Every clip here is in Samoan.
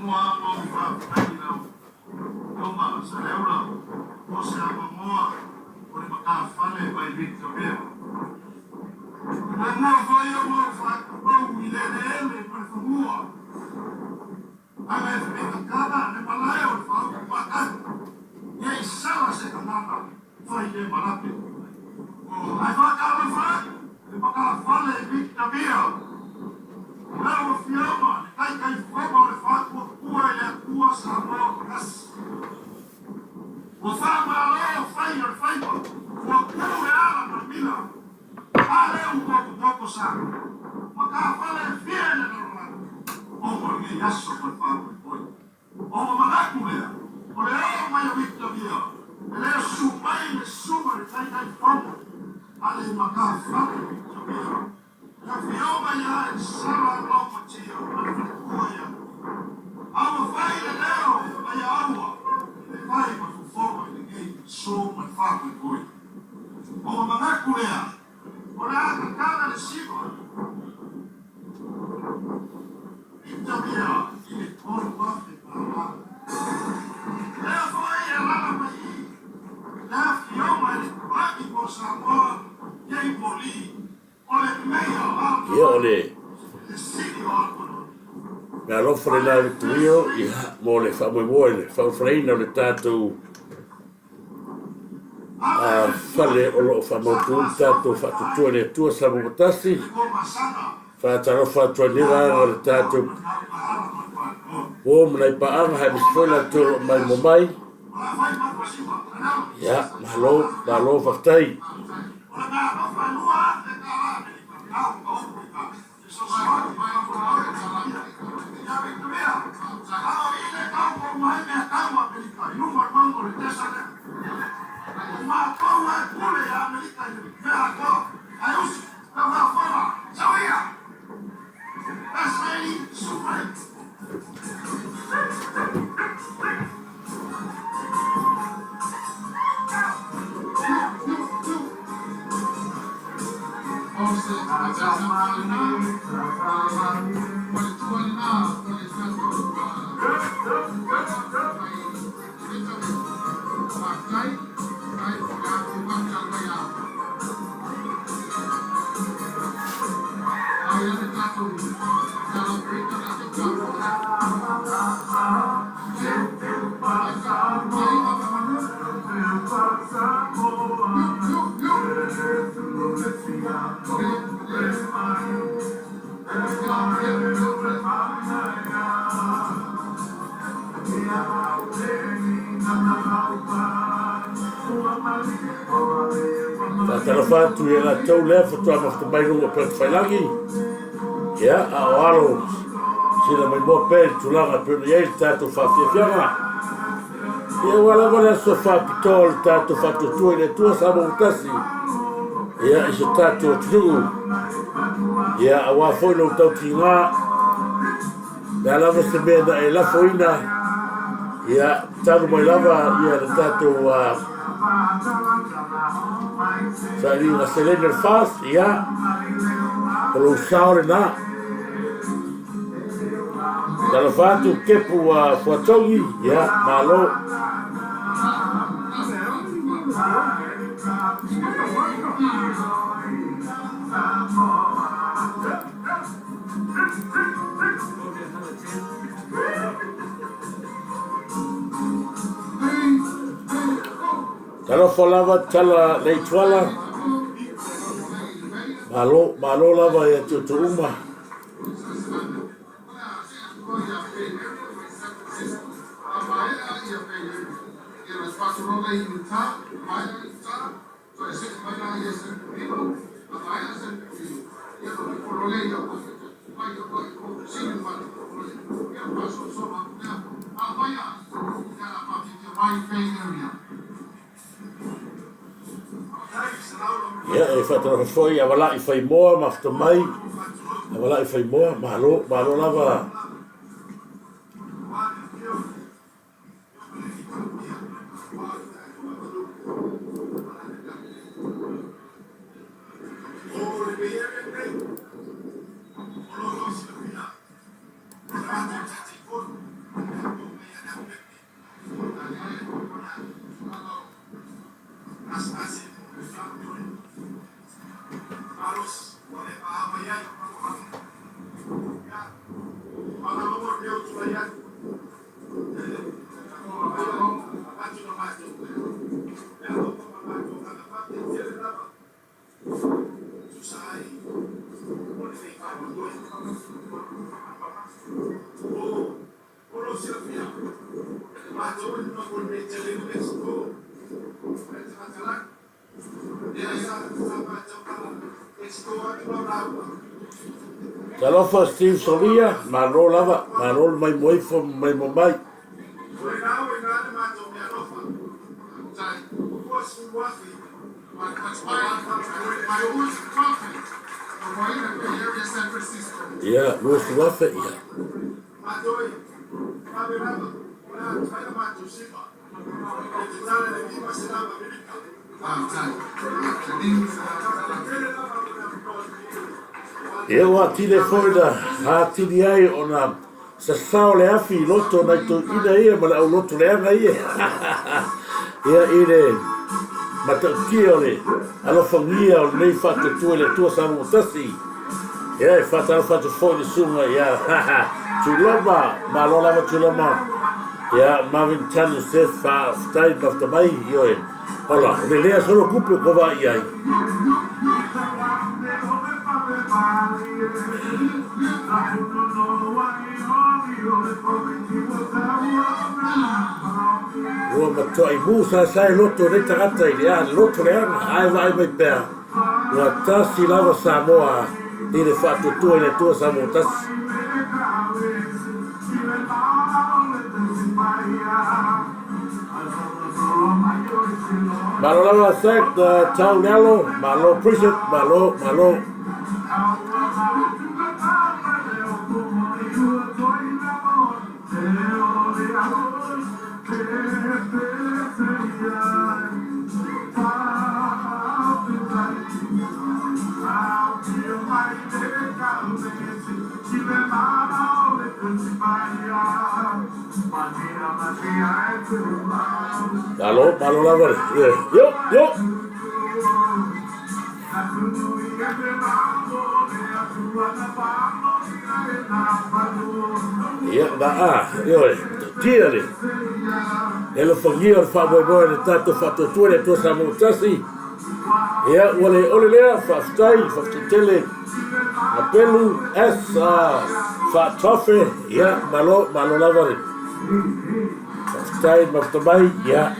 Muamua lava ona faafetai i lau Afioga Saleaula mo se avanoa o le matafale mai Victoria. E muamua foi ona ou faatulou i le eleele ma le fanua aga e fetatala le malae o le faautugatagi ne i sala se gagana fai le malape. Ae faatalofa atu i le matafale i Victoria i lau Afioga le Taitaifono o le Faatuatua i le Atua Samoa ua Tasi. Ua faamalo fai o le faiva, ua tu le ala ma le mila, a lea ua potopoto sa matafale e fia i le lalolagi ona o lenei aso ma le faamoemoe. Ona manatu lea, o le oo mai o Victoria, e le susu mai le susuga i le Taitaifono a le matafale Victoria, le Afioga ia Esara Laumatia ma le faletua ia A ua fai le leo a ia Aua e fai ma fofoga i lenei aso ma le faamoemoe. Ona manatu lea, o le a tatala le siva Victoria i le $3,000. Lea foi e alaala mai i i le Afioga i le Tuai mo Samoa, James Lee, Ia o le meaalofa lena i le tuio ia, mo le faamoemoe i le faaulufaleina o le tatou fale o lo o faamautu le tatou faatuatua i le Atua Samoa ua tasi. Faatalofa atu ai lenei vaega o le tatou po ma nai paaga aemaise foi latou o lo o maimoa mai. Ia, malo, malo faafetai. Faatalofa atu ia latou lea faatoa mafuta mai luga o Upegatafailagi, ia, a o alo sila maimoa pea i le tulaga e pei ona i ai le tatou faafiafiaga. Ia ua lava le aso faapitoa o le tatou faatuatua i le Atua Samoa ua tasi, ia, i so tatou atunuu, ia, aua foi lou tautiga, le a lava se mea na e lafoina, ia, talu mai lava ia le tatou sailiga seleni o le FAST, ia, o lou sao lena. Talofa atu Kepu Fuatogi, ia, malo. Talofa lava tala Leituala. Malo, malo lava ia te outou uma. Ia, e faatalofa foi i Avalai Faimoa mafuta mai. Avalai Faimoa, malo, malo lava. Talofa Steve Solia, malo lava, malo le maimoa ifo ma maimoa mai. Ia, 20,000, ia. Ia, ua atili ai foi na atili ai ona sasao le afi i loto o nai toeaiina ia ma le auloto leaga ia. Ia, i le matautia o le alofagia o lenei faatuatua i le Atua Samoa Tasi. Ia, e faatalofa atu foi i le susuga ia Tuiloma, malo lava Tuiloma. Ia, Marvin Chan Joseph, faafetai mafuta mai, ioe. Ola, o le lea solo kupe o kova i ai. Ua matuai mu saesae loto nei tagata i le a loto leaga, ae vaai mai pea, ua tasi lava Samoa i le faatuatua i le Atua Samoa tasi. Malo lava Zac tau le alo, malo Bridget, malo, malo. Malo, malo lava le. Yo, yo. Ia, na a, ioe, tia le. E alofagia o le faamoemoe o le tatou faatuatua i le Atua Samoa Tasi. Ia, ua le ole lea, faafetai, faafetai tele. Apelu S. Faatofe, ia, malo, malo lava le. Faafetai, mafuta mai, ia.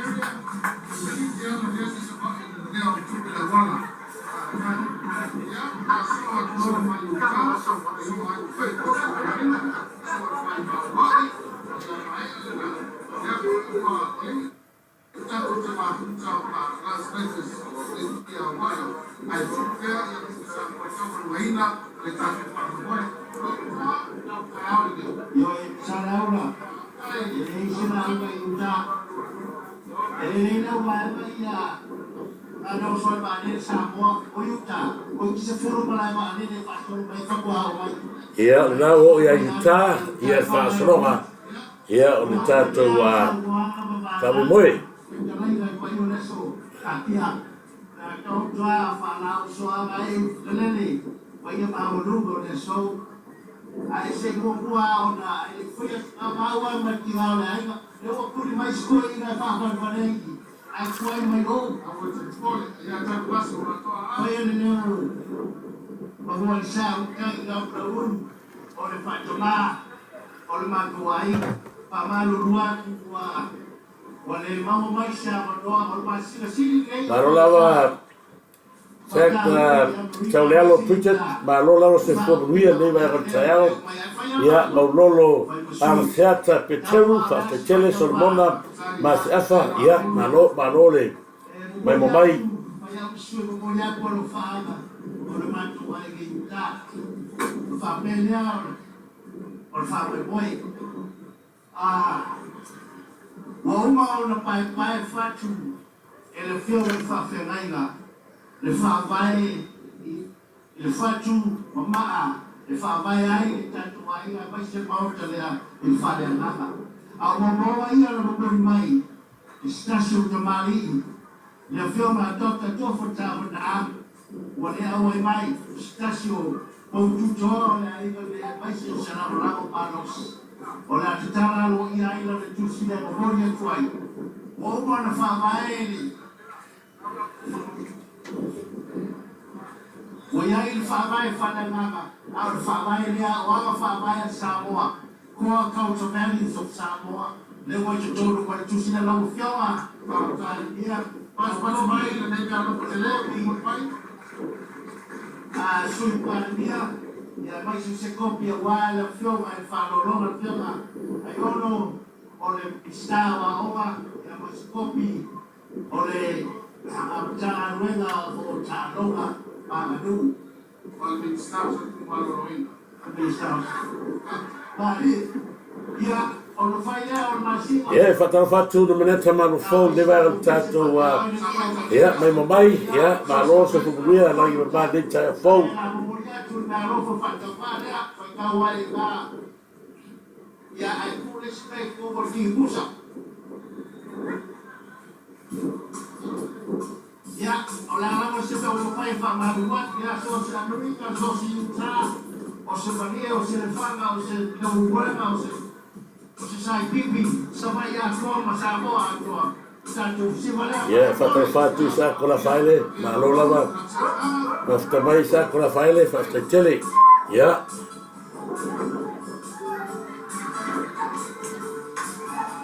Ia, o lena ua oo ia Utah, ia le faasologa, ia o le tatou faamoemoe. Malo lava Jack Taulealo Bridget, malo lava soifua manuia lenei vaega o le taeao. Ia, Maulolo Agaseata Peteru, faafetai tele, Solomona Maseafa, ia, malo, malo le maimoa mai. Ā, ua uma ona paepae fatu e le Afioga i le Faafeagaiga le faavae i le fatu mamaa e faavae ai le tatou aiga aemaise le Maota lea i le faaleagaga. A o moomooga ia na momoli mai e se tasi o tamalii, le Afioga a Doctor Tofa Tavanaa, Ua le auai mai o se tasi o poututoa o le aiga lea aemaise o se lagolago malosi o le a tatala aloaia ai lana tusi lea momoli atu ai. Ua uma ona faavae le Ua i ai le faavae faaleagaga, a o le faavae lea o aga faavae a Samoa, Core Culture Values of Samoa, lea ua i totonu ma le tusi lea lau Afioga. Faafetai. Ia. Pasipasi mai lenei mea alofa tele ua momoli mai a Sui Palemia ia aemaise o se kopi aua le Afioga i le Faaaloaloga le Afioga Aiono o le Minisita o Aoga ia ma se kopi o le Matagaluega o Taaloga ma Aganuu. Ma le Minisita o Soifua Maloloina. Minisita o Malie, ia, ona fai lea o le masima. Ia, e faatalofa atu Nomeneta Malofou i lenei vaega o le tatou ia, mai ma mai, ia, malo soifua manuia, lagi mama lenei taeao fou. A momoli atu le meaalofa faatauvaa lea, faitau ai i ina, ia, ae tuu le isi mea i totonu o le tigipusa. Ia, o le a lava se mea ua mafai e faamalulu atu, ia, so o se Amerika, so o se Utah, o se Malie, o se Lefaga, o se Leulumoega, o se, o se Saipipi, Savaii atoa ma Samoa atoa, tatou siva lea Ia, e faamoemoe. faatalofa atu i Saako Lafaele, malo lava. Mafuta mai Saako Lafaele, faafetai tele. Ia.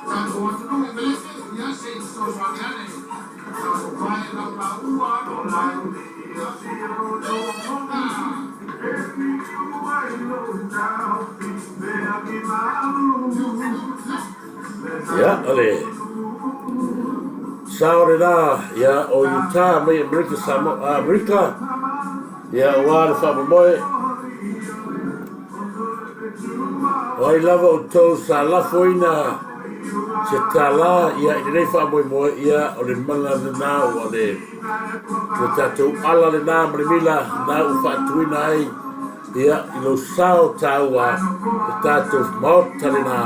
Tatou atunuu i Meleke, ia se i fesoasoani ane tatou pae lau laua alo o lai ia Ia, o le sao lena, ia, o Utah mai Amerika Samoa, Amerika, ia, aua le faamoemoe. O ai lava outou sa lafoina se tala ia i lenei faamoemoe, ia o le mana lena ua le le tatou ala lena ma le mila na ua faatuina ai ia i lou sao taua le tatou maota lena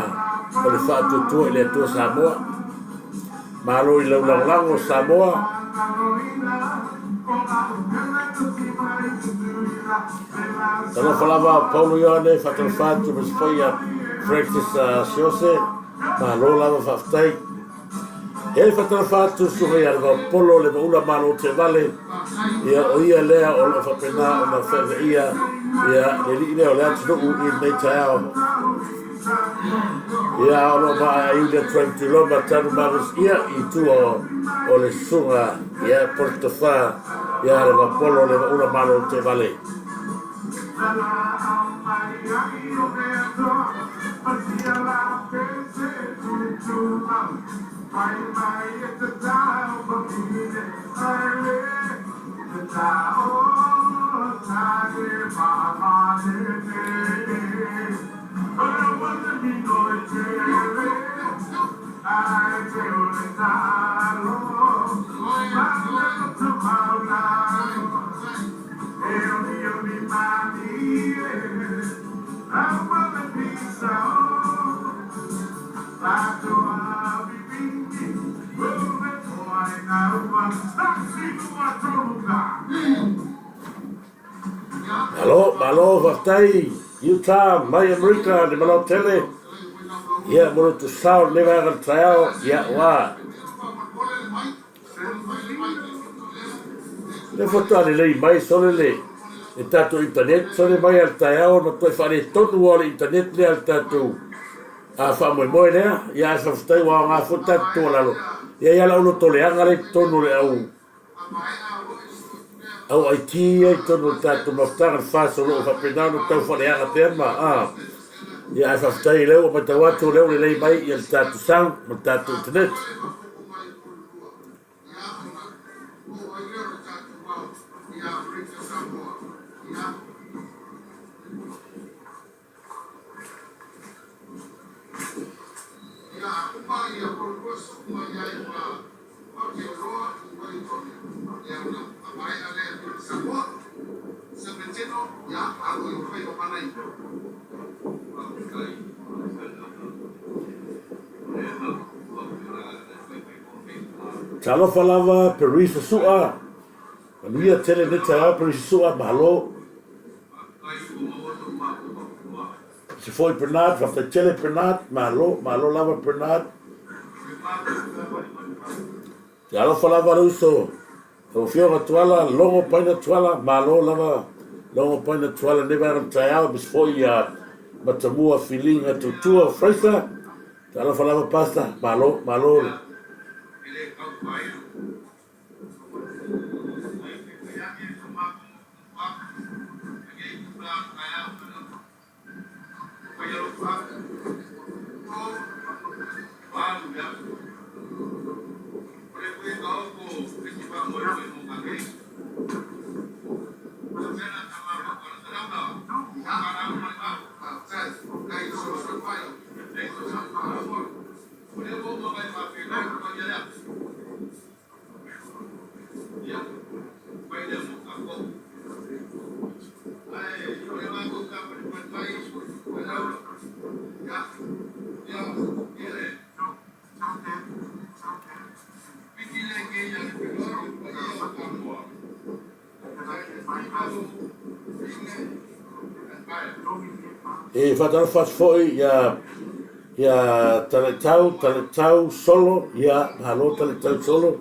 o le faatuatua i le Atua Samoa. Malo i lau lagolago Samoa. Talofa lava Paulo Ioane, faatalofa atu ma se foi ia Francis Siose, malo lava faafetai. E faatalofa atu susuga ia Levapolo le Maula Malo Tevale, ia o ia lea o lo o faapena ona feaveaia ia le alii lea o le atunuu i lenei taeao. Ia o lo o maea le atu ai Tuiloma Tanu Mavis ia i tua o le susuga ia Politofa ia Levapolo le Maula Malo Tevale. Malo, malo, faafetai Utah mai Amerika le malao tele. Ia, mo le tusao lenei vaega o le taeao, ia, ua. Le faatoa lelei mai sole le le tatou internet sole mai a le taeao na toe faaletonu lava o le internet lea le tatou a faamoemoe lea. Ia ae faafetai ua aoga foi le tatou tuualalo. Ia ia lau lotoleaga lea i totonu o le au au IT ia i totonu o le tatou mafutaga le FAST o lo o faapena ona tau faaleaga pea ma a. Ia ae faafetai lea ua matau atu o lea ua lelei mai ia le tatou sound ma le tatou internet. Talofa lava Perisa Sua, manuia tele lenei taeao Perisa Sua, malo. Se foi Bernard, faafetai tele Bernard, malo, malo lava Bernard. Talofa lava le uso, lau Afioga Tuala, Logo Paina Tuala, malo lava Logo Paina Tuala lenei vaega o le taeao, aemaise foi ia Matamua Filiga Tutua Fraser, talofa lava Pastor, malo, malo. E faatalofa atu foi ia ia Talaitau, Talaitau Solo, ia malo Talaitau Solo,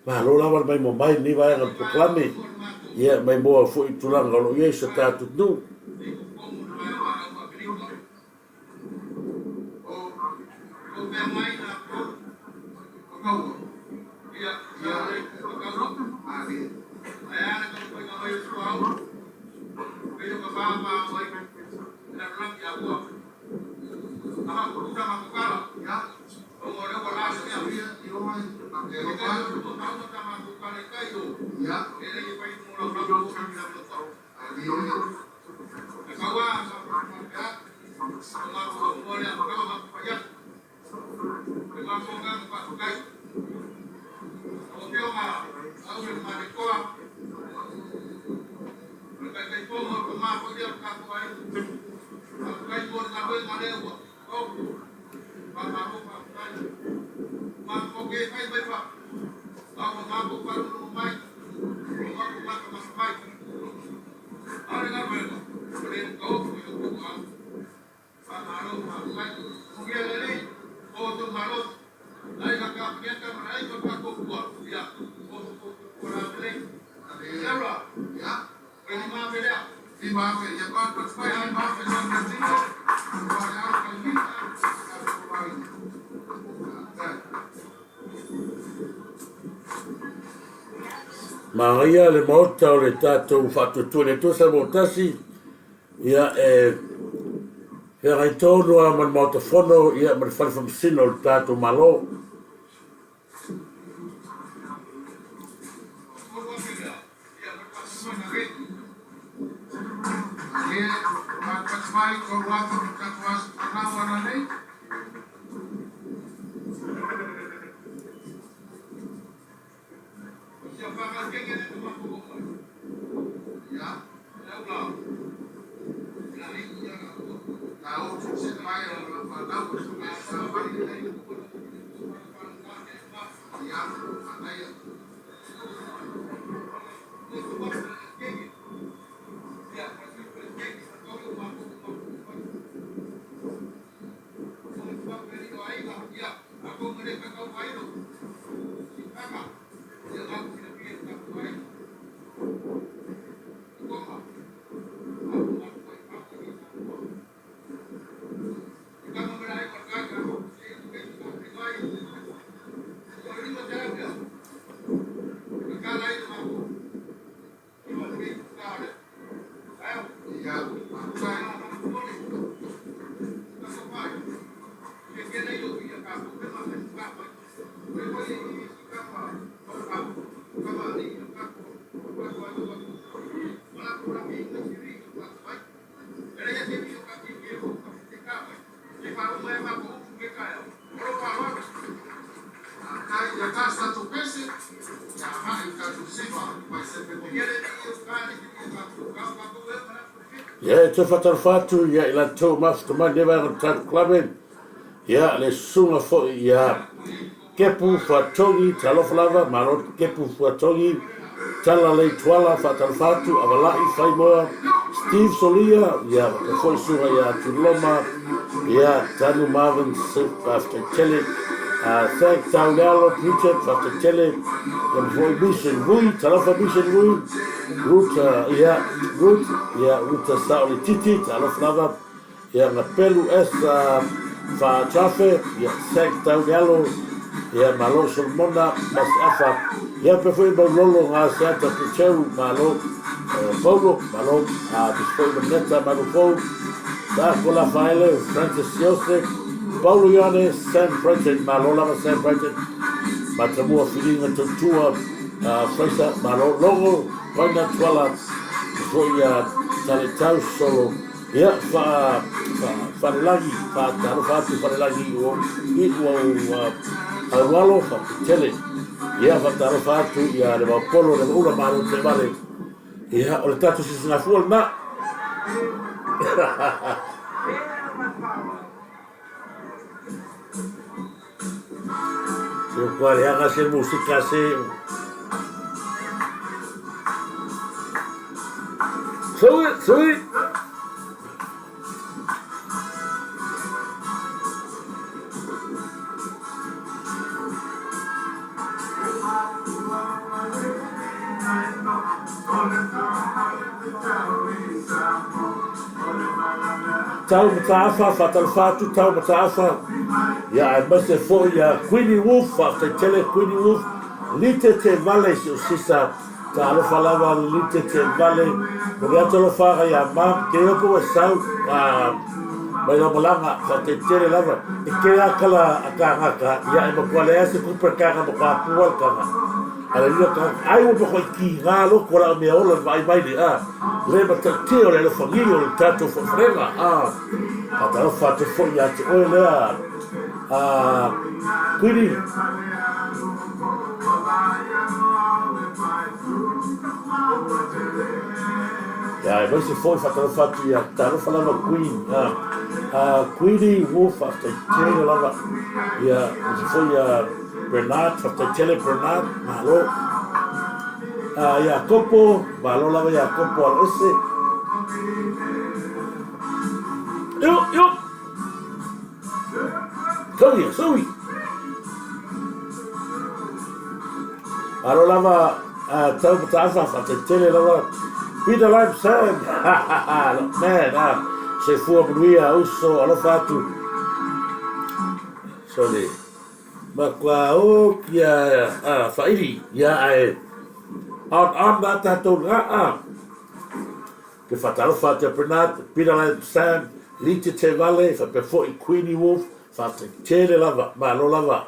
malo lava le maimoa mai i lenei vaega o le polokalame, ia maimoa foi i tulaga o lo o i ai so tatou atunuu. Manaia le Maota o le tatou Faatuatua i le Atua Samoa Tasi, ia e feagai tonu lava ma le Maota Fono ia ma le Fale Faamasino o le tatou Malo. Ia, e toe faatalofa atu ia i latou mafuta mai lenei vaega o le tatou club, ia le susuga foi ia Kepu Fuatogi, talofa lava, malo Kepu Fuatogi, Tala Leituala, faatalofa atu, Avalai Faimoa, Steve Solia, ia faapea foi susuga ia Tuloma, ia Tanu Marvin, faafetai tele, Thank Taulealo, Bridget, faafetai tele, ia ma foi Mission Vui, talofa Mission Vui, Ruta, ia, Ruth, ia, Ruta Saoletiti, talofa lava, Ia Gapelu S Faatafe, ia Thank Taulealo, ia Malo Solomona Masiafa, ia pe foi Maulolo Gaseata Pucheu, Malo Paulo, Malo Bisfoi Maneta Malufou, Saako Lafaele, Francis Siose, Paulo Ioane, Sam Brighton, malo lava Sam Brighton, Matamua Filiga Tautua, Fraser, malo Logo, Paina Tuala, foi ia Taletau Solo, ia fa Falelagi, fa talofa atu Falelagi o i ua aualo fa tele. Ia fa talofa atu ia le Vaupolo le Vaula malo te vale. Ia o le tatou sisigafua lena. Se kua leaga se musika se. Sui, sui. Tau Mataafa, faatalofa atu Tau Mataafa, ia aemaise foi ia Queenie Wolf, faafetai tele Queenie Wolf, Lite te vale si o sisa, talofa lava Lite te vale, momoli atu alofa ia Mam, ke iloa po ua e sau, mai lau malaga, faafetai tele lava, e tele lava tala a kānaka, ia e matua leai se tupe a le tagata matua pua le taga. Aleluia tagata ai ua matua kiga loko la o mea ola le vaai mai le a le matautia o le alofagia o le tatou faafarega a faatalofa atu foi ia te oe lea a Kuini. Ia aemaise foi faatalofa atu ia talofa lava Queen a Kuini ua faafetai tele lava ia aemaise foi ia Bernard, faafetai tele Bernard, malo. Iakopo, malo lava Iakopo Aloese. Io, io. Sau ia, sau ia. Malo lava tau mataafa, faafetai tele lava. Peter Lime Sam, man, soifua manuia, uso, alofa atu. Sorry. Matua o kia whairi ia ae on on nā tātou ngā a. Ke whatalofa atu a Bernard, Peter Lamb Sam, Lite Te Vale, whapea foi Queenie Wolf, whātai tele lava, malo lava.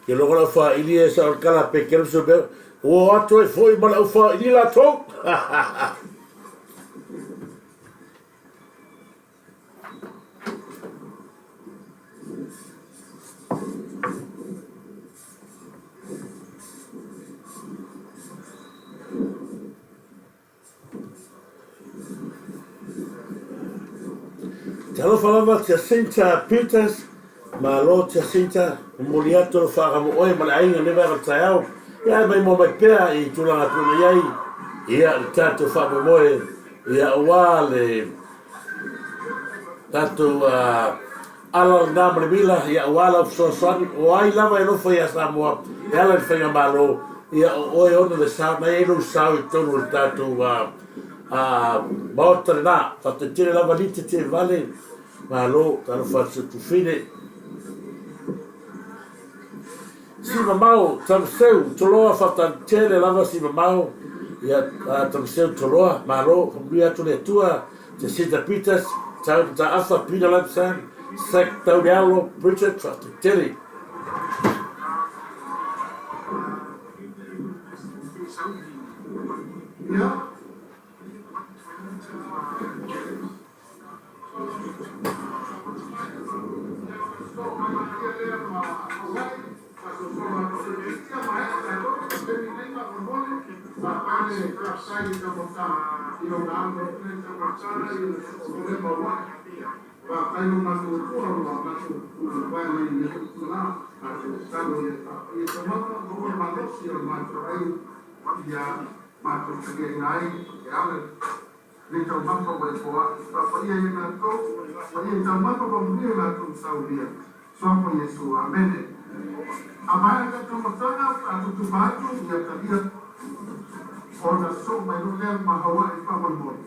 Ke logo lau whaili e sa o kala pe kelu se mea, ua o atu ai foi ma lau whaili latou. Talofa lava Jacinta Peters, malo Jacinta, momoli atu alo faagamo oe ma le aiga nei vaega o le taeao, ia ae maimoa mai pea i tulaga e pei ona i ai, ia le tatou faamoemoe, ia aua le tatou ala lena ma le mila, ia aua lau fesoasoani, o ai lava e alofa ia Samoa e ala i le faigamalo, ia o oe ona le sao, na i ai lou sao i totonu o le tatou Maota lena. Faafetai tele lava Lite Tevale, malo, talofa atu Tufine. Simamao Tamaseu Toloa, faafetai tele lava Simamao, ia Tamaseu Toloa, malo, faamanuia atu le Atua. Jacinta Peters, Tau Mataafa, Peter Lamsan, Zac Taulealo, Bridget, faafetai tele. Le taumafa ua e foai. Faapaia ia latou, paia i taumafa faamanuia i latou saulia. Suafa Iesu. Amene. A maea le taumafataga, a tutupa atu ia talia ona sosoo mai loa lea ma Haua'i faamolemole.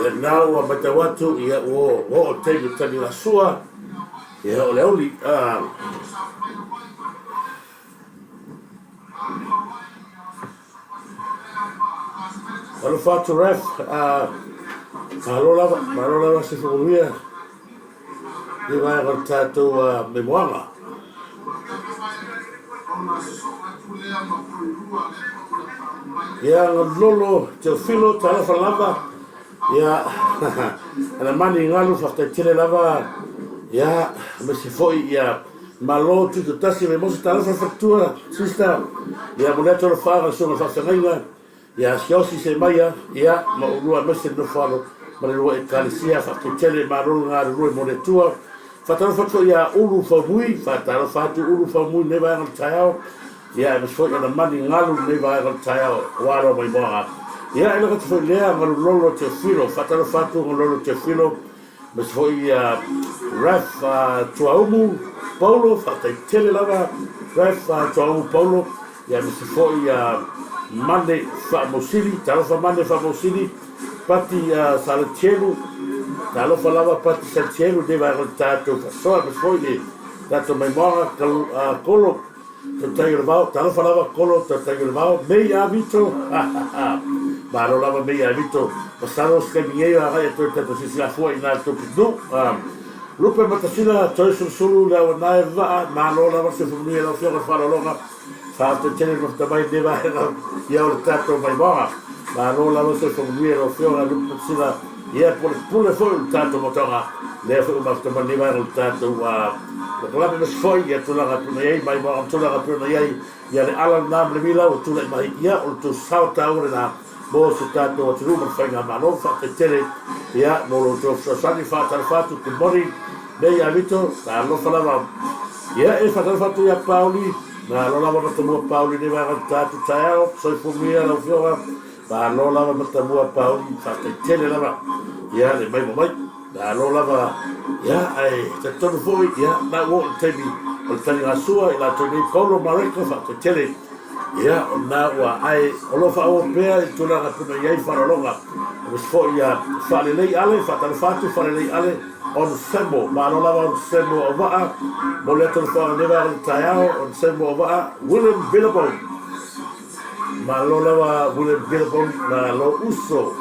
Ia na ua matau atu, ia ua oo taimi tali lasua, ia o le auli. Alofa atu ref, malo lava, malo lava se whakanuia i vaega o le tatou memoaga. Ia Galolo Teofilo, talofa lava. Ia ana mani galu faafetai tele lava. Ia aemaise foi ia Malo tutotasi mai moso talofa faletua sister. Ia momoli atu alofaaga i le susuga i le faafeagaiga ia Siaosi Semaia ia ma oulua aemaise le nofo alo ma le lua ekalesia. Faafetai tele malo le galulue mo le Atua. Faatalofa atu foi ia Ulu Faumui, faatalofa atu Ulu Faumui lenei vaega o le taeao. Ia aemaise foi ona mani galu lenei vaega o le taeao ua alo mai moaga. Ia e le gata foi i lea Galulolo Teofilo, faatalofa atu Galulolo Teofilo aemaise foi ia Ref Tuaumu Paulo, faafetai tele lava Ref Tuaumu Paulo, ia aemaise foi ia Mane Faamausili, talofa Mane Faamausili, Pati Salatielu, talofa lava Pati Salatielu, lenei vaega o le tatou faasoa, aemaise foi le tatou maimoaga Kolo Tautai o le Vao, talofa lava Kolo Tautai o le Vao, Mei a Vito, malo lava Mei a Vito, masalo o se taimi nei o agai atu ai le tatou silasila i na le tou pitonuu. Lupe Matasila, Toe Sulusulu, le Auanae Vaa, malo lava le soifua manuia i lau Afioga i le faaaloaloga, faafetai tele le mafuta mai i lenei vaega ia o le tatou maimoaga. Malo lava le soifua manuia i lau Afioga Lupe Matasila, ia po o le pule foi o le tatou mautaga, lea foi ua mafuta mai lenei vaega o le tatou polokalame aemaise foi ia tulaga e pei ona i ai maimoaga ma tulaga e pei ona i ai ia le ala lena ma le mila ua tulai mai ia o le tou sao taua lena mo si o tatou atunuu ma le faigamalo. Faafetai tele ia mo lo outou fesoasoani. Faatalofa atu, good morning Nei Avito, talofa lava. Ia e faatalofa atu ia Pauli, malo lava Matamua Pauli nei vaega o le tatou taeao, soifua manuia lau Afioga. Malo lava Matamua Pauli, faafetai tele lava ia le mai ma mai. Malo lava ia ae talitonu foi ia na ua oo le taimi o le taligasua i latou nei Paulo Mareko, faafetai tele. Ia, o lena ua, ae o lo o faaauau pea i le tulaga e pei ona i ai faaaloaloga. Aemaise foi ia Faalelei Ale, faatalofa atu Faalelei Ale, Onesemo, malo lava Onesemo Auvaa, momoli atu le foaga lenei vaega o le taeao, Onesemo Auvaa, William Billabong, malo lava William Billabong, malo uso,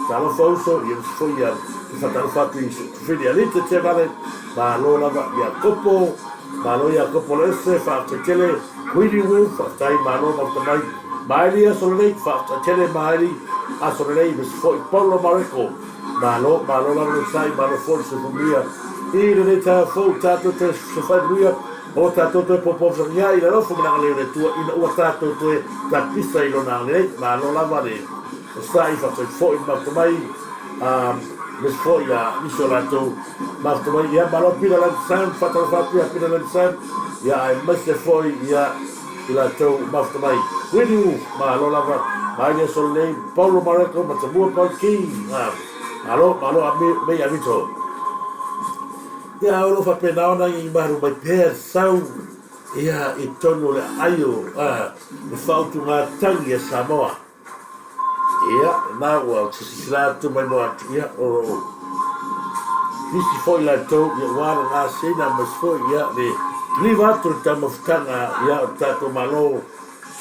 talofa uso, ia aemaise foi ia faatalofa atu i Tufili Alite Tevale, malo lava Iakopo, Malo ia Kopoloese, faafetai tele. Queenie Wu, faafetai, malo mafuta mai. Maeli aso lelei, faafetai tele Maeli aso lelei, aemaise foi Paulo Mareko, malo, malo lava le onosai, malo foi le soifua manuia i lenei taeao fou, tatou toe sofai manuia, o tatou toe popofosagiai i le alofa ma le agalelei o le Atua ina ua tatou toe tapisa i Lona agalelei. Malo lava le onosai, faafetai foi le mafuta mai, aemaise foi nisi o latou Mafuta mai, ia malo Pila Lan Sam, faatalofa atu ia Pila Lan Sam, ia aemaise foi ia i latou mafuta mai. Kuiliu, malo lava, mai le aso lelei, Paulo Mareko, Matamua Paul King, malo, malo a mei a Vito. Ia, o lo o faapena ona malu mai pea le sau, ia, i totonu o le aio, le faautugatagi a Samoa. Ia, lena ua ou silasila atu mai mo atu, ia, o lo o nisi foi latou, ia, ua le gasina aemaise foi, ia, le kiliva atu o le taumafataga, ia, o le tatou Malo,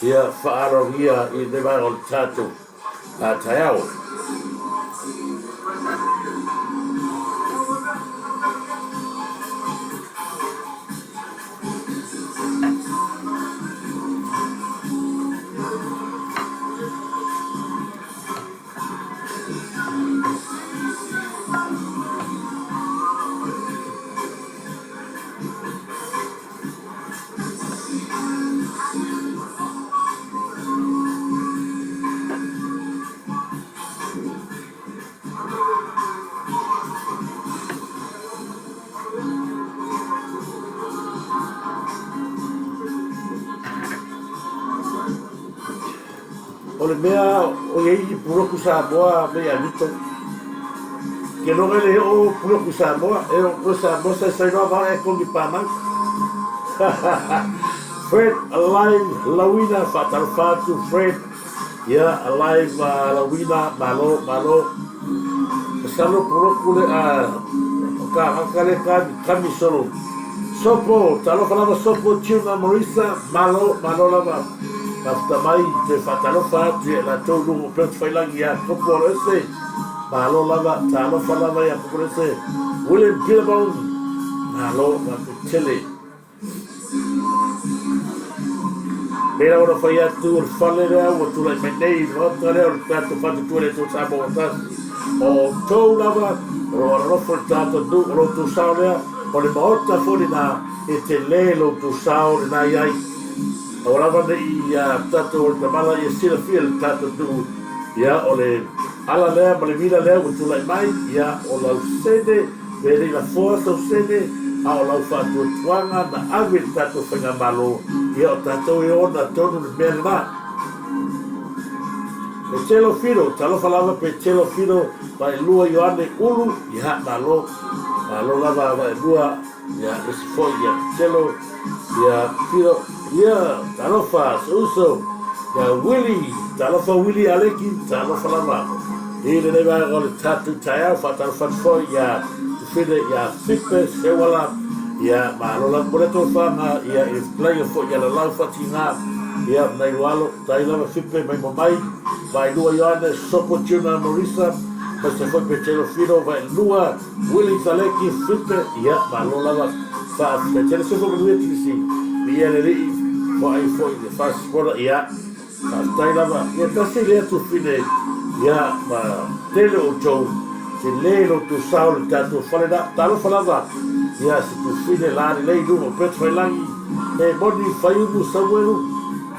ia, faaaloalogia i lenei vaega o le tatou taeao. O le mea o i ai ni puloku Samoa me a Vito. Ke loga le o puloku Samoa, e o ko Samoa sa sai loa vao e kongi pamau. Fred Alive Lauina whaatalofa atu Fred. Ia Alive Lauina malo malo. Masalo puloku le a ka kaka le kami kami solo. Sopo, talofa lava Sopo Tuna Marisa, malo malo lava. Mafuta mai te whaatalofa atu ia latou luga o Perth Failangi ia Kopo Aloese. Malo lava, talofa lava ia Kopo Aloese. William Billabong, malo faafetai tele. Pei lava ona fai atu o le fale lea ua tulai mai nei i le maota lea o le tatou faatuatua i le Atua Samoa ua tasi. O outou lava o lo o alolofa i le tatou nuu, o lo outou sao lea, o le maota foi lena e tele lo outou sao lena i ai. Aua lava ne i tatou o le tamala ia silafia le tatou nuu, ia o le ala lea ma le mila lea ua tulai mai, ia o lau sene, pe le i lafoa sau sene, a o lau faatuatuaga na ave i le tatou faigamalo, ia o tatou e ona tonu le mea lena. E telo filo, talofa lava pe telo filo, vaelua Ioane Ulu, ia malo, malo lava vaelua Ia, isi foi, ia Telo, ia Filo, ia talofa se uso, ia Willy, talofa Willy Aleki, talofa lava. I lenei vaega o le tatou taeao, faatalofa atu foi ia Tufine, ia Fipe, Seuala, ia malo lava mo le tofaga, ia i le player foi ia Lalau Faatiga, ia nai Lualo, tai lava Fipe mai mo mai, Vaelua Ioane, Sopo Tuna Marisa, Maise foi Petelo Filo, Vaelua, Willie Taleki Fipe, ia, malo lava, faafetai tele. Soifua manuia Tulisi, viia le Alii, foai foi le fasipola, ia, faafetai lava. Ia tasi lea tufine, ia, ma tele outou, tele lo outou sao i le tatou fale la, talofa lava, ia, se tufine la lelei i luga o Brett Failangi, e moni Faiumu Samuelu,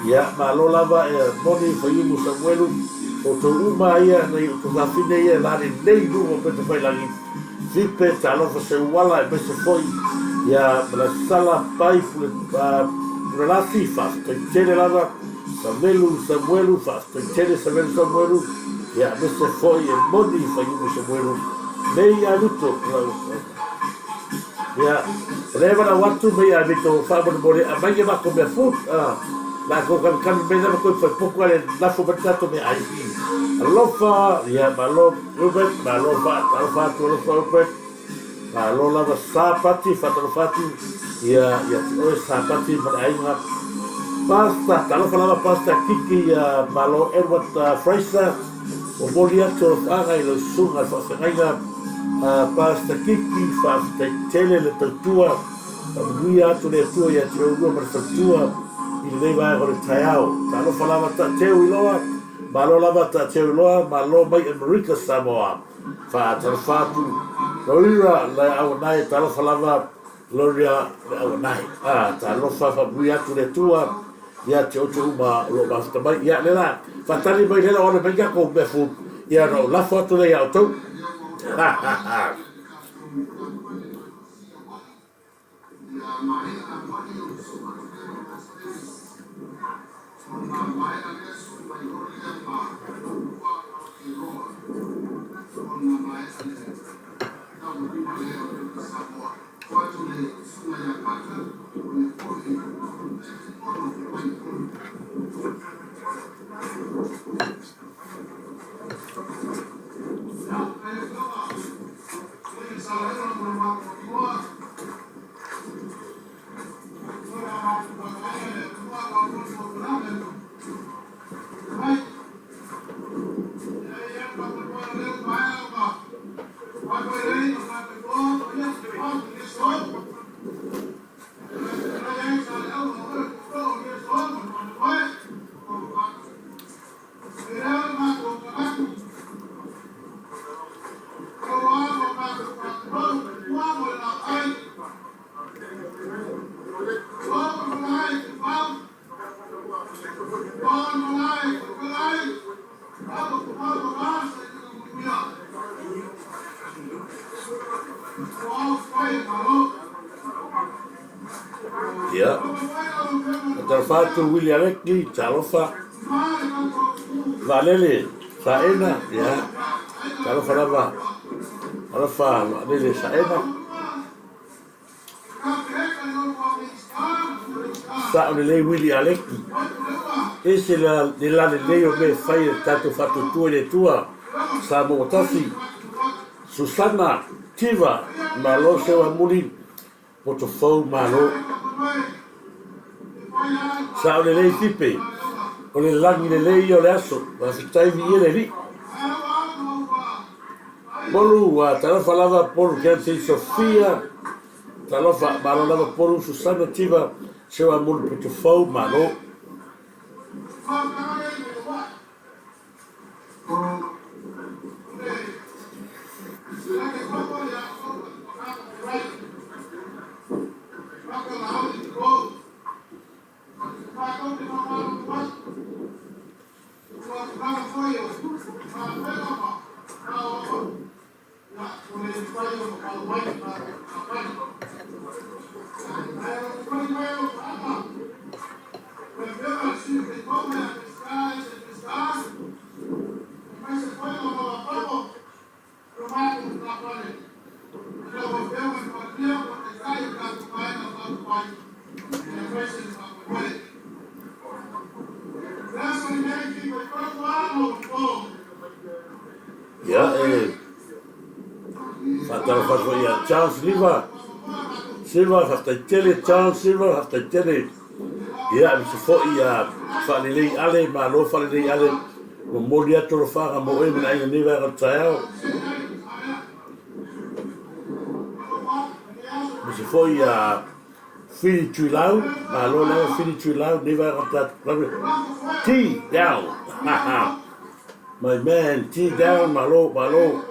ia, malo lava, e moni Faiumu Samuelu, Outou uma ia nei o tungafine ia e lalelei i luga o Petafailangi, Fipe, talofa Seuala aemaise foi ia Malasala, Pai, Pule, Pulelasi, faafetai tele lava, Savelu, Samuelu, faafetai tele Savelu Samuelu, ia aemaise foi e moni Faiumu Samuelu, nei ia Luto, Ia, o lea e valaau atu mai ia Vito faamolemole aumai ia matou mea food, latou kamikami mai lava toe fai potu ale lafo mai le tatou meaai i. Alofa, ia malo Reuben, malo faatalofa atu alofa Reuben, malo lava Sapati, faatalofa atu ia ia te oe Sapati ma le aiga. Pasta, talofa lava Pasta Kiki, ia malo Edward Fraser, Momoli atu alofaaga i lau susuga i le faafeagaiga a Pastor Kiki, faafetai tele le tautua, faamanuia atu le Atua ia te oulua ma le faletua i lenei vaega o le taeao. Talofa lava Taateu Iloa, malo lava Taateu Iloa, malo mai Amerika Samoa. Faatalofa atu Loira Leauanae, talofa lava Gloria Leauanae. Ah, talofa faamanuia atu le Atua ia te outou uma o lo o mafuta mai. Ia, le la, faatali mai le la o ale mai tatou mea food, ia ona ou lafo atu lea ia outou. Ha, ha, ha. Ia, faatalofa atu Willie Aleki, talofa. Vaalele, Saena, ia, talofa lava. Talofa Vaalele Saena. Sao lelei Willie Aleki. Ese le lalelei o mea e fai e le tatou faatuatua i le Atua. Samoa tasi. Susana Tiva, malo seu amuli, poto fou malo. Sao lelei Fipe, o le lagi lelei ia o le aso, faafetai viia le Alii. Polu, ua talofa lava Polu Kelsey Sofia, talofa, malo lava Polu Susana Tiva, seu amuli poto fou malo. Ia, e faatalofa atu foi ia Charles Liva Silva, faafetai tele Charles Silva, faafetai tele. Ia, aemaise foi ia Faalelei Ale, malo Faalelei Ale, momoli atu alofaga mo oe ma le aiga nei vaega o le taeao. Aemaise foi ia Fili Tuilau, malo lava Fili Tuilau, nei vaega o le tatou T down. My man, T down, malo, malo.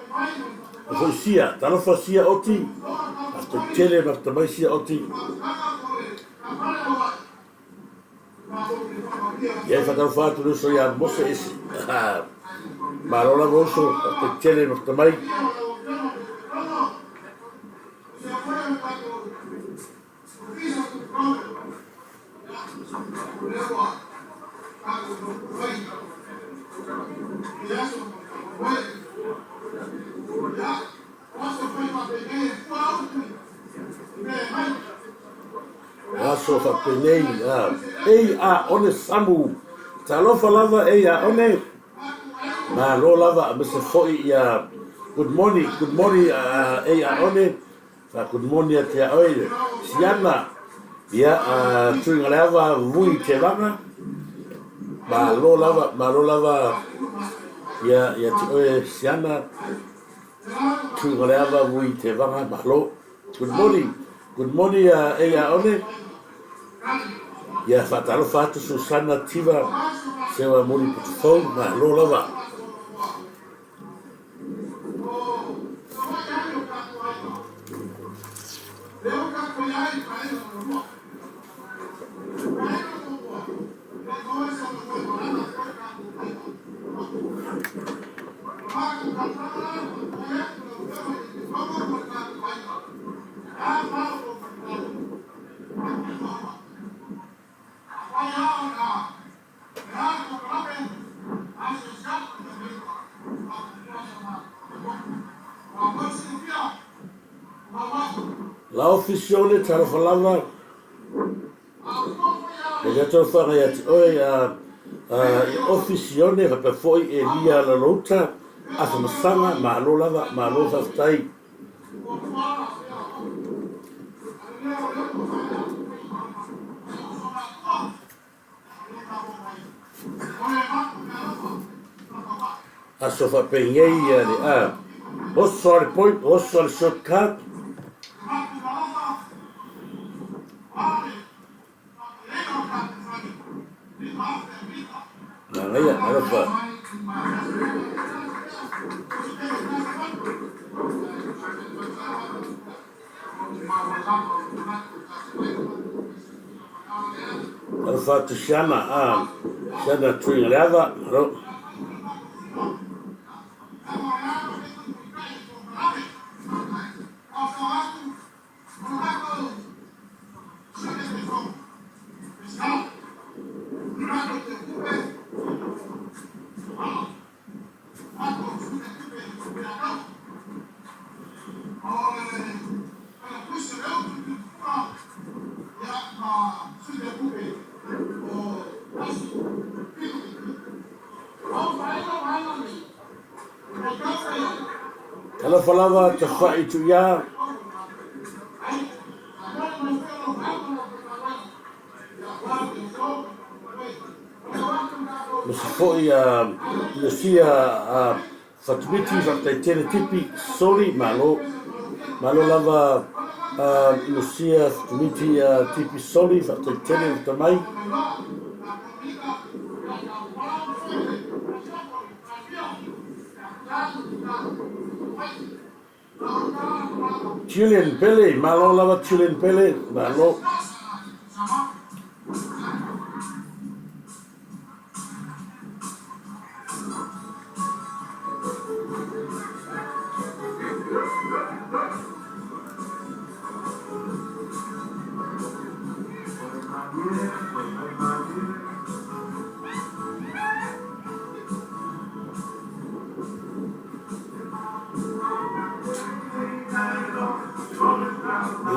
E foi sia, talofa sia oti, faafetai tele ma tamai sia oti. Ia e faatalofa atu le uso ia Mose Ese. Malo lava uso, faafetai tele ma tamai. Aso faapenei, ei a one samu. Talofa lava ei a one. Malo lava aemaise foi ia good morning, good morning ei a one. Fa good morning atu ia oe Siana. Ia Tuigaleava Vui Tevaga. Malo lava, malo lava ia ia te oe Siana. Tuigaleava Vui Tevaga, malo. Good morning. Good morning ei a one. Ia faatalofa atu Susana Tiva Sewa Moli Putufou, malo lava. Laofi Sione, talofa lava. E le talofaga ia te oe a i Ofi Sione faapea foi Elia Lalouta, Afamasaga, malo lava, malo faafetai. Aso faapenei ia le a oso a le point, oso a le short cut. Manaia, alofa. Alofa atu Siana, a Siana Tuigaleava, alo. Talofa lava tafai tuia. Ma se foi a Iosia a Fatumiti faafetai tele Tipi Soli malo malo lava a Iosia Fatumiti a Tipi Soli faafetai tele le tamai. Julian Pele, malo lava Julian Pele, malo.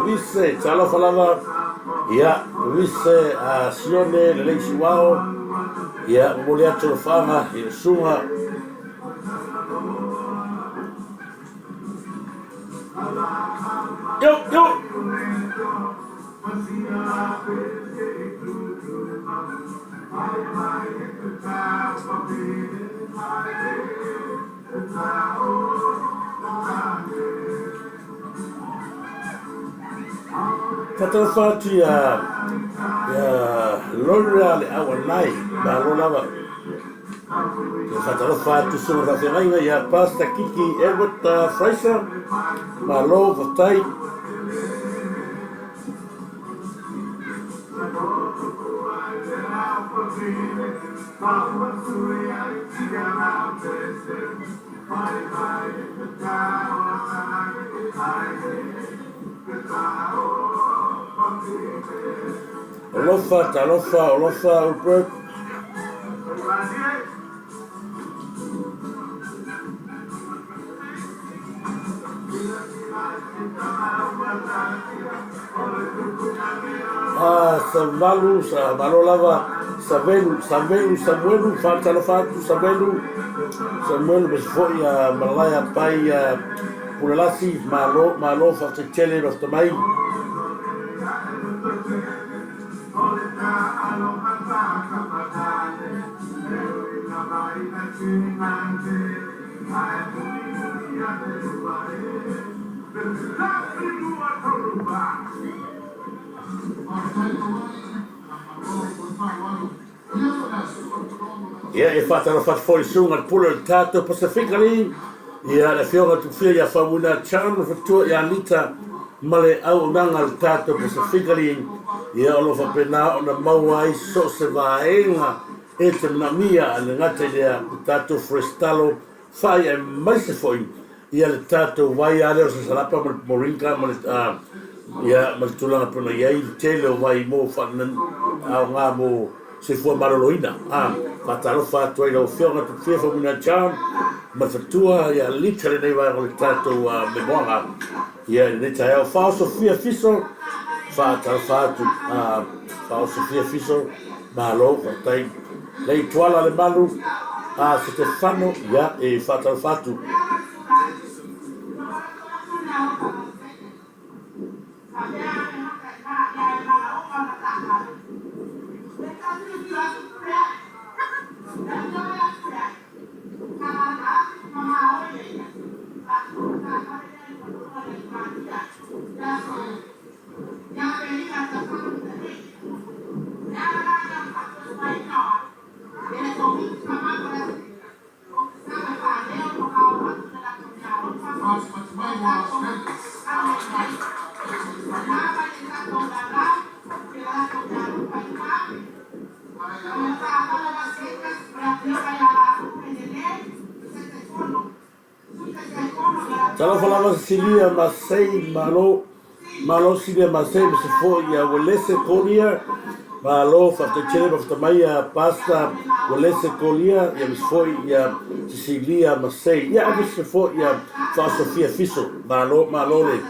Luise, talofa lava, ia, Luise a Sione, lelei Siuao, ia, momoli atu alofaga i le susuga. Yo, yo! Whakatauwha atu i a, i a Loria le Auanai, malo lava. Te whakatalofa atu suna whawhengainga i a Pastor Kiki Edward Fraser, malo, whatai. Alofa, talofa, alofa, Albert. Ah, Savalu, sa malo lava, Savelu, Savelu, Samuelu, faatalofa atu Savelu, Samuelu ma se foi a Malaia Pai a Pulalasi, malo, malo faafetai tele lofta mai. Ia, e faatalofa atu foi i le susuga i le Pule o le tatou Pasefika alii, ia le Afioga i le Tupufia ia Faumuina Chan le Faletua ia Anita ma le auaunaga a le tatou Pasefika alii, ia o lo o faapena ona maua ai so o se vaega e te manaomia, e le gata i lea, le tatou fresh talo fai aemaise foi ia le tatou vai lava lea o le sasalapa ma le moringa ma le ia ma le tulaga pei ona i ai le tele o vai mo aoga mo soifua maloloina. A faatalofa atu ai lau Afioga Tupufia Faumuina John, ma le faletua ia Lita lenei vaega o le tatou memoaga ia i lenei taeao. Faaosofia Fiso, faatalofa atu, Faaosofia Fiso, malo, faafetai. Lei Tuala Lemalu, Setefano, ia, e faatalofa atu. Talofa lava Silia Masei, malo, malo Silia Masei, ma se foi ia Uelese Kolia, malo, faafetai tele ma fatamai ia Pastor Uelese Kolia, ia ma se foi ia Cecilia Masei, ia ma se foi ia Faasofia Fiso, malo, malo le.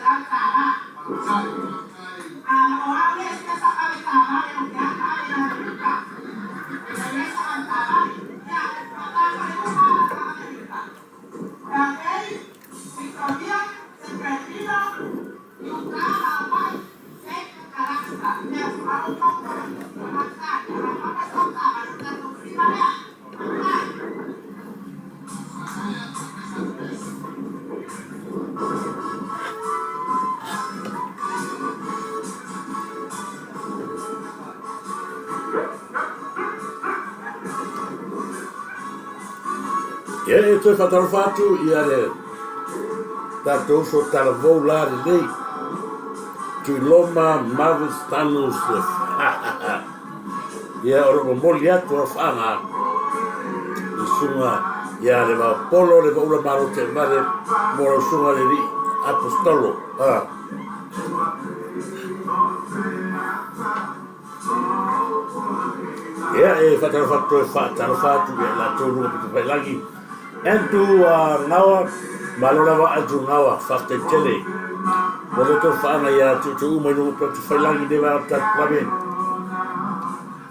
Ia e toe faatalofa atu ia le tatou uso talavou la lenei Tuiloma Marvin Stanus ia o lo o momoli atu alofaaga i susuga ia le Vaopolo le Vaula Malo Teemale mo lau susuga le alii Apostolo. Ia, e faatalofa atu toe faatalofa atu ia i latou luga pito failagi. Andrew Gawa, malo lava Andrew Gawa, faafetai tele. Mo le tou faaga ia tuutuu uma i luga pito failagi nei vaega o le tatou klame.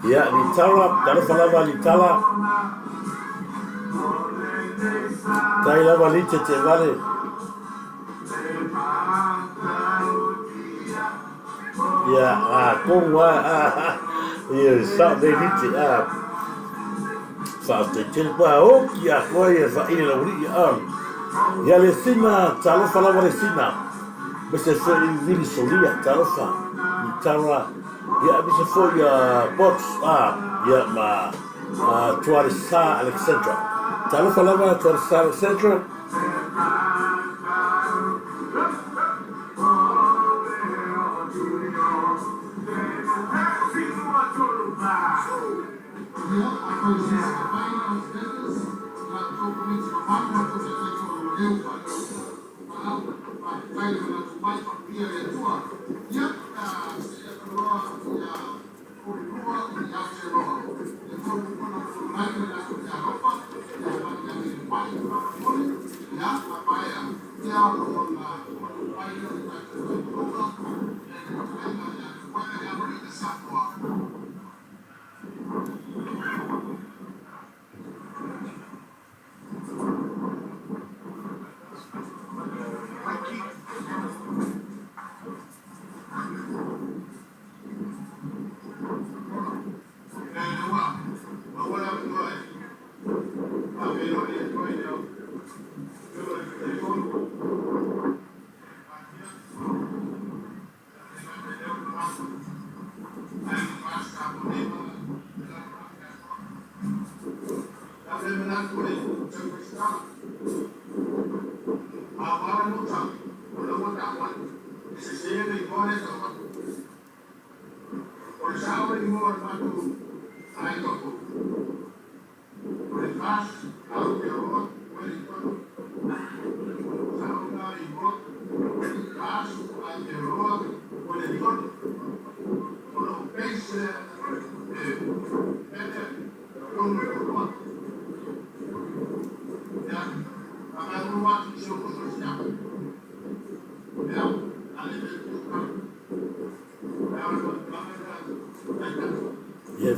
Ia, Litala, talofa lava Litala. Tai lava Lite te vale. Ia, a, tonu a, a, a, ia, sao nei lite, a, faafetai tele pa oki a koe ia whaine lau alii, a, ia le sina, talofa lava le sina, me se foi i vili solia, talofa, i tala, ia, me se foi a box, a, ia, ma, a, Tuaresa Alexandra, talofa lava Tuaresa Alexandra.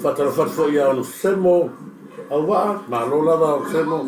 faatalofa atu foi ia Onosemo Auvaa, malo lava Onosemo.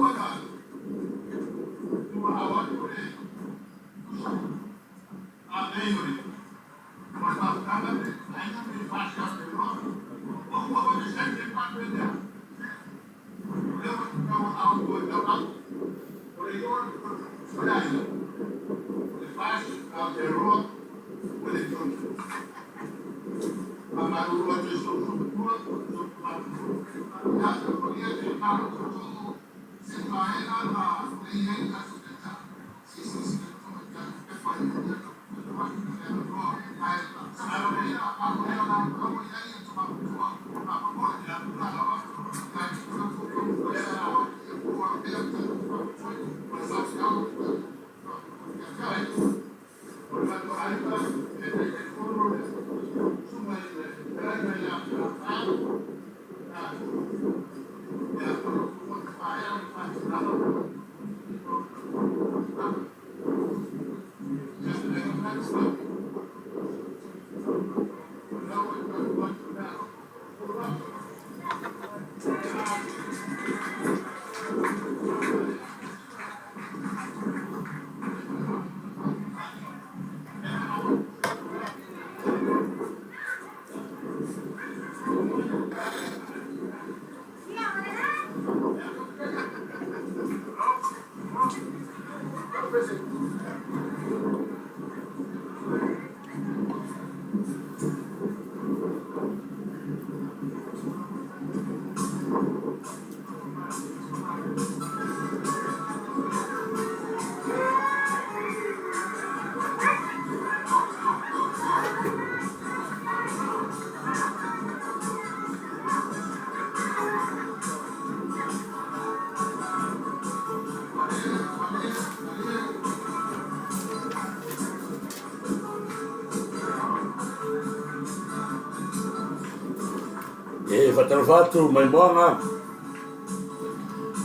E whakatalofa atu mai moanga,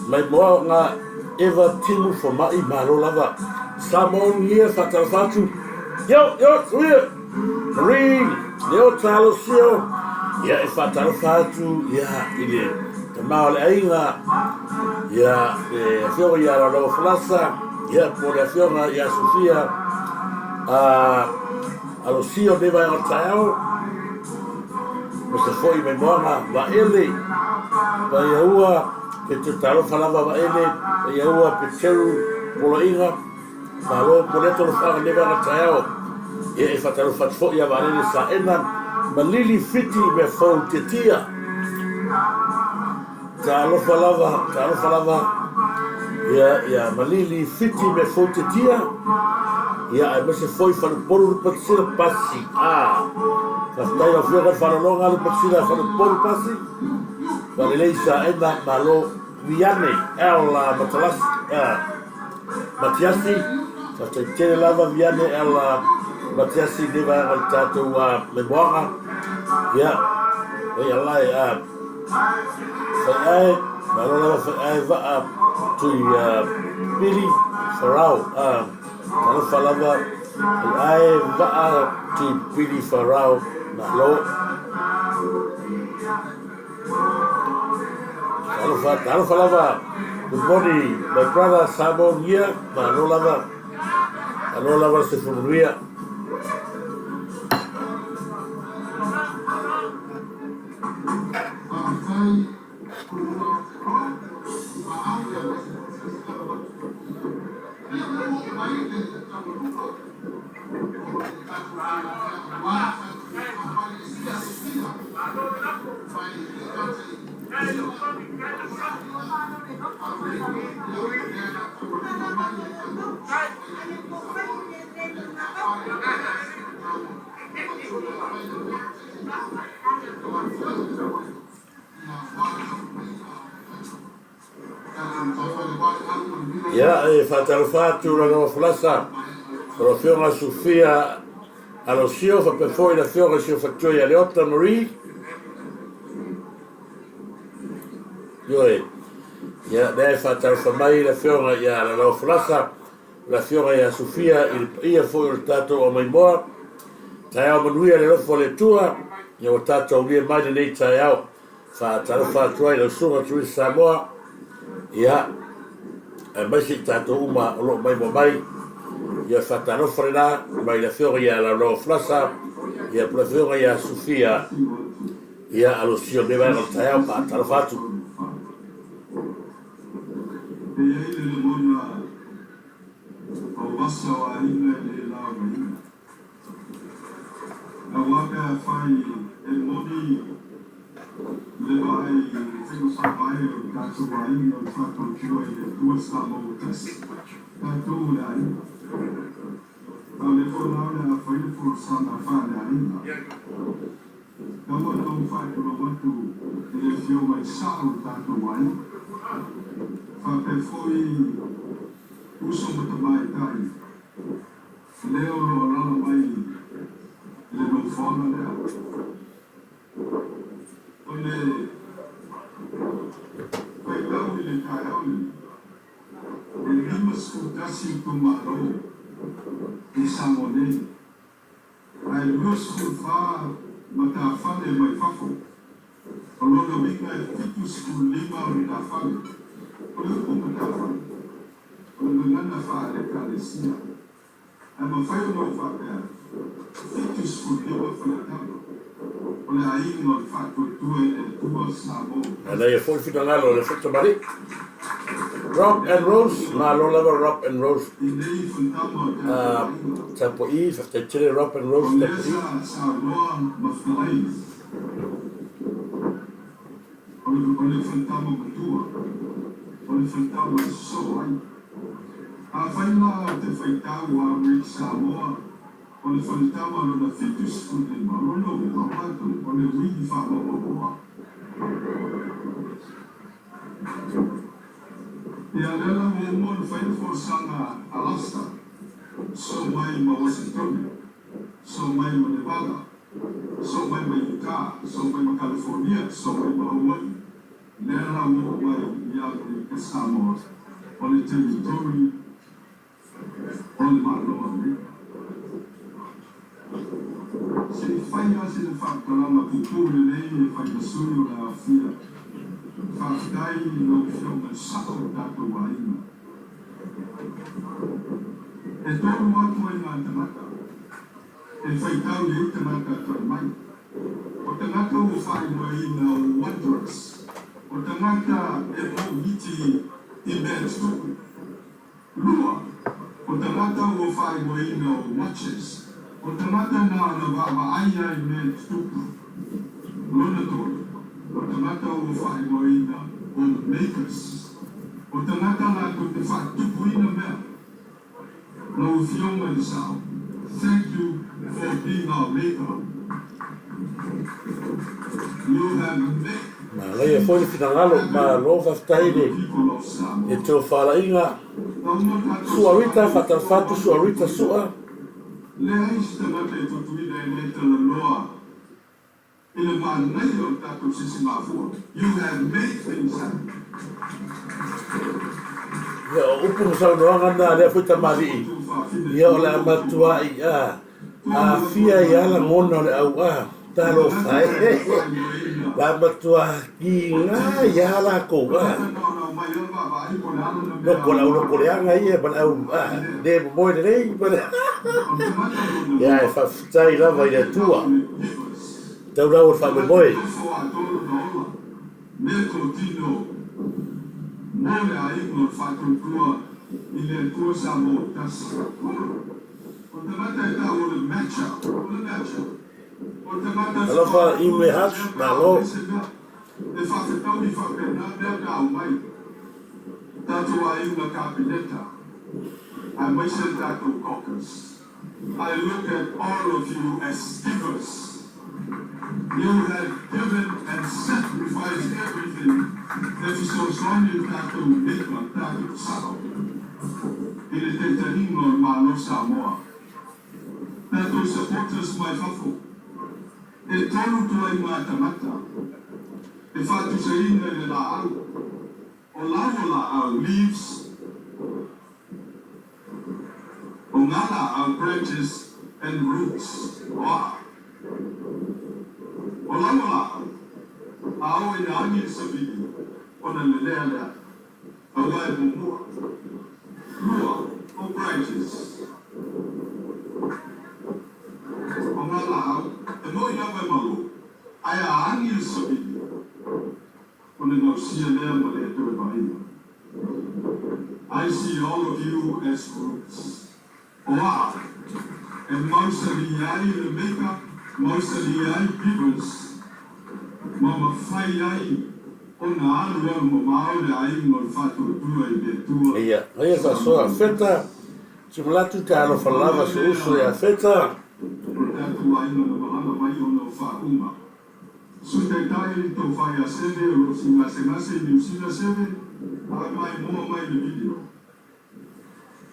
mai moanga Eva Timu Foma'i malo lava. Samoa ia whakatalofa atu. Yo, yo, tuia! Marie, Leo Talosio, ia e whakatalofa atu ia i le tama o le aiga, ia le afioga ia Lalawa Falasa, ia po le afioga ia Sofia, Alosio nei vaega o le taeao, ma se foi mai moana Vaele, Paiaua, Peteru talofa lava Vaele, Paiaua, Peteru, Poloaiga, Malo mo lea talofaga nei vaega o le taeao. Ia e faatalofa atu foi ia Vaalele Saena ma Lili Fiti mea fou tiatia. Talofa lava, talofa lava ia ia Malili Fiti me Foutetia ia aemaise foi Falepolu Lupatisila Pasi. Ah, faafetai lau Afioga i le faalologa Lupatisila Falepolu Pasi. Falelei Saena Malo Viane L Matalasi Matiasi. Faafetai tele lava Viane L Matiasi i lenei vaega o le tatou memoaga. Ia, oi alai Faiae, malo lava faiae vaa tui pili farao talofa lava faiae vaa tui pili farao malo. Talofa, talofa lava. Good morning, my brother Samoa Ngia, malo lava. Malo lava le soifua manuia. Ia, e faatalofa atu Laloa Falasa, o le Afioga Sufia Alosio, faapea foi le Afioga i si ou faletua ia Leota Marie. Ioe. Ia, lea e faatalofa mai le Afioga ia Laloa Falasa, o le Afioga ia Sufia i le paia foi o le tatou aumaimoa. Taeao manuia le alofa o le Atua, ia ua tatou aulia mai lenei taeao. Faatalofa atu ai lau Susuga Turisi Samoa, ia, aemaise i tatou uma o lo o maimoa mai. Ia faatalofa lena mai le Afioga ia Laulao Falasa, ia po le Afioga ia Sufia, ia Alosio lenei vaega o le taeao, faatalofa atu. E i ai le lagona o vasa o aiga e le laugaina. Aua pe afai e moni le vaai i le faiga faavae o le tatou aiga o le faatuatua i le Atua Samoa ua tasi, tatou o le aiga. A o lea foi la o le a fai le folasaga faaleaiga. Tau atu faatulou atu i le afioga i sao o le tatou aiga. Faapea foi uso ma tamaitai Lea o lo o alaala mai i le nofoaga lea. O le faitau i le taeao lenei, e 51 itumalo i Samoa nei, ae 24 matafale mai fafo. O lona uiga e 75 matafale. O le upu matafale, O le gagana faale-Ekalesia, ae mafai ona ou faapea atu, 75 faletama o le aiga o le Faatuatua i le Atua Samoa. Manaia foi le finagalo o le foi tamalii. Rock and Rose, malo lava Rock and Rose. I nei faletama o tatou aiga. Tapuai, faafetai tele Rock and O Rose lea tapuai. sa saunoa ma fetalai O le faletama matua, o le faletama e sosoo ai. Afai la ou te faitau a Amerika Samoa, o le faletama lona 75, o lona uiga o matou, o le uili faamaomaoa. Ia lea la ua uma ona fai le folasaga a Lasta, sosoo mai ma Uasinitone, sosoo mai ma Nevada, Soo mai ma Utah, soo mai ma California, soo mai ma Hawaii, lea la ua oo mai i Amerika Samoa, o le territory o le Malo o Amerika. Se i fai lava sina faamatalaga puupuu lelei e fai ma sui o le aofia. Faafetai i lau Afioga i le sao o le tatou aiga. E tolu atu ai ngā tagata. E faitau i ai tagata toe mai. O tagata ua faaigoaina o wanderers, o tagata e mouiti i mea tutupu. Lua, o tagata ua faaigoaina o watchers, o tagata na na vaavaai ai mea tutupu. Lona tolu, o tagata ua faaigoaina o makers, o tagata latou te faatupuina mea. Lau Afioga i le Sao, thank you for being our maker. You have made Manaia foi le finagalo, malo faafetai for le the people of Samoa. le tofalaiga. Na uma tatou Sua Rita, savali i faatalofa tua o atu Sua atu Rita i Sua. Leai se tagata e tutuila e le talanoa i le manaia o le tatou sisigafua. You have made things happen. Ia, o upu ma saunoaga na a lea foi tamalii, ia o le a matuai a aafia ai lava lagona o le auā. Talofa e! La matua kiga ai lava lakou a. Loko le au loko leaga ia ma le au a le momoe lelei ma le Ia e faafetai lava i le Atua. Tau lau o le faamoemoe. Me totino mo le aiga o le faatuatua i le Atua Samoa tasi. O le tagata e tau o le matcher, o le matcher, o le tagata Alofa faatoa Imre tonu Hutch, mea pe a malo. aumai se mea. E faafetaui faapena mea pe a aumai. Tatou aiga Kapeneta, aemaise le tatou caucus. I look at all of you as givers. You have given and sacrificed everything e fesoasoani i le tatou maker, le tatou sao i le taitaiga o le Malo Samoa. Tatou supporters mai fafo, e tolu tuaiga tagata e faatusaina i le laau. O lau o laau, leaves, o ngā laau, branches and roots, o aa. O lau o laau, a o i nā. agi le savili, ona lelea lea, aua e muamua. Lua, o branches. O ngā lāau, e moni lava e malo, ae a agi le savili, ona gausia lea ma le toe vaaia. I see all of you as roots. O aa, e mausali ai le make-up, mausali ai beavers, ma mafai ai ona alualu mamao le aiga o le Faatuatua i le Atua. Ia, ia faasoa Feta, Simalatu talofa lava si uso ia Feta. O le tatou aiga na malaga mai ona o faauuga. Sui Taitai le tofa ia Seve o lo o siigasegase i Niu Sila Seve, ae maimoa mai le video.